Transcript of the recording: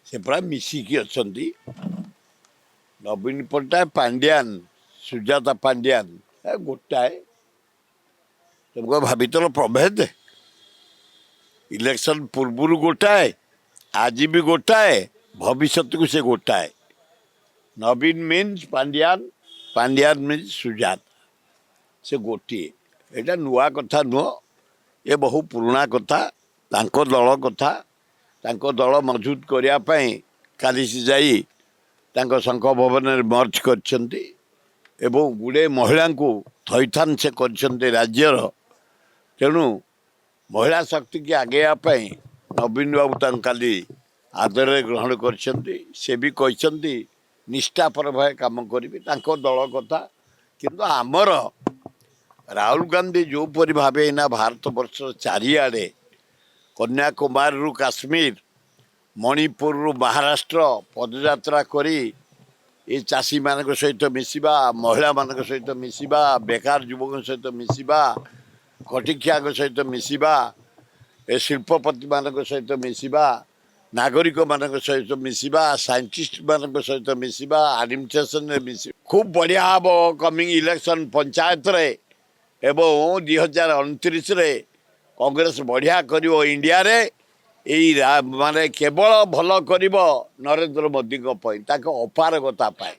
ସେ ପୁରା ମିଶିକି ଅଛନ୍ତି। ନବୀନ ପଟ୍ଟନାୟକ, ପାଣ୍ଡିଆନ, ସୁଜାତା ପାଣ୍ଡିଆନ ଏ ଗୋଟାଏ। ତମେ କଣ ଭାବିଥିଲ ପ୍ରଭେଦ? ଇଲେକ୍ସନ ପୂର୍ବରୁ ଗୋଟାଏ, ଆଜି ବି ଗୋଟାଏ, ଭବିଷ୍ୟତକୁ ସେ ଗୋଟାଏ। ନବୀନ ମିନ୍ସ ପାଣ୍ଡିଆନ, ପାଣ୍ଡିଆନ ମିନ୍ସ ସୁଜାତା, ସେ ଗୋଟିଏ। ଏଇଟା ନୂଆ କଥା ନୁହଁ, ଏ ବହୁ ପୁରୁଣା କଥା। ତାଙ୍କ ଦଳ କଥା, ତାଙ୍କ ଦଳ ମଜବୁତ କରିବା ପାଇଁ କାଲି ସେ ଯାଇ ତାଙ୍କ ଶଙ୍ଖ ଭବନରେ ମର୍ଜ କରିଛନ୍ତି ଏବଂ ଗୁଡ଼େ ମହିଳାଙ୍କୁ ଥଇଥାନ ସେ କରିଛନ୍ତି ରାଜ୍ୟର। ତେଣୁ ମହିଳା ଶକ୍ତିକି ଆଗେଇବା ପାଇଁ ନବୀନ ବାବୁ ତାଙ୍କୁ କାଲି ଆଦରରେ ଗ୍ରହଣ କରିଛନ୍ତି। ସେ ବି କହିଛନ୍ତି, ନିଷ୍ଠାପର ଭାବେ କାମ କରିବି। ତାଙ୍କ ଦଳ କଥା। କିନ୍ତୁ ଆମର ରାହୁଲ ଗାନ୍ଧୀ ଯେଉଁପରି ଭାବେ ଏଇନା ଭାରତ ବର୍ଷର ଚାରିଆଡ଼େ, କନ୍ୟାକୁମାରୀରୁ କାଶ୍ମୀର, ମଣିପୁରରୁ ମହାରାଷ୍ଟ୍ର ପଦଯାତ୍ରା କରି ଏ ଚାଷୀମାନଙ୍କ ସହିତ ମିଶିବା, ମହିଳାମାନଙ୍କ ସହିତ ମିଶିବା, ବେକାର ଯୁବକଙ୍କ ସହିତ ମିଶିବା, ଖଟିଖିଆଙ୍କ ସହିତ ମିଶିବା, ଏ ଶିଳ୍ପପତିମାନଙ୍କ ସହିତ ମିଶିବା, ନାଗରିକମାନଙ୍କ ସହିତ ମିଶିବା, ସାଇଣ୍ଟିଷ୍ଟମାନଙ୍କ ସହିତ ମିଶିବା, ଆଡମିନିଷ୍ଟ୍ରେସନରେ ମିଶିବା, ଖୁବ୍ ବଢ଼ିଆ ହେବ କମିଂ ଇଲେକ୍ସନ୍ ପଞ୍ଚାୟତରେ ଏବଂ 2029ରେ କଂଗ୍ରେସ ବଢ଼ିଆ କରିବ ଇଣ୍ଡିଆରେ। ଏଇ ମାନେ କେବଳ ଭଲ କରିବ ନରେନ୍ଦ୍ର ମୋଦିଙ୍କ ପାଇଁ, ତାଙ୍କ ଅପାରଗତା ପାଇଁ।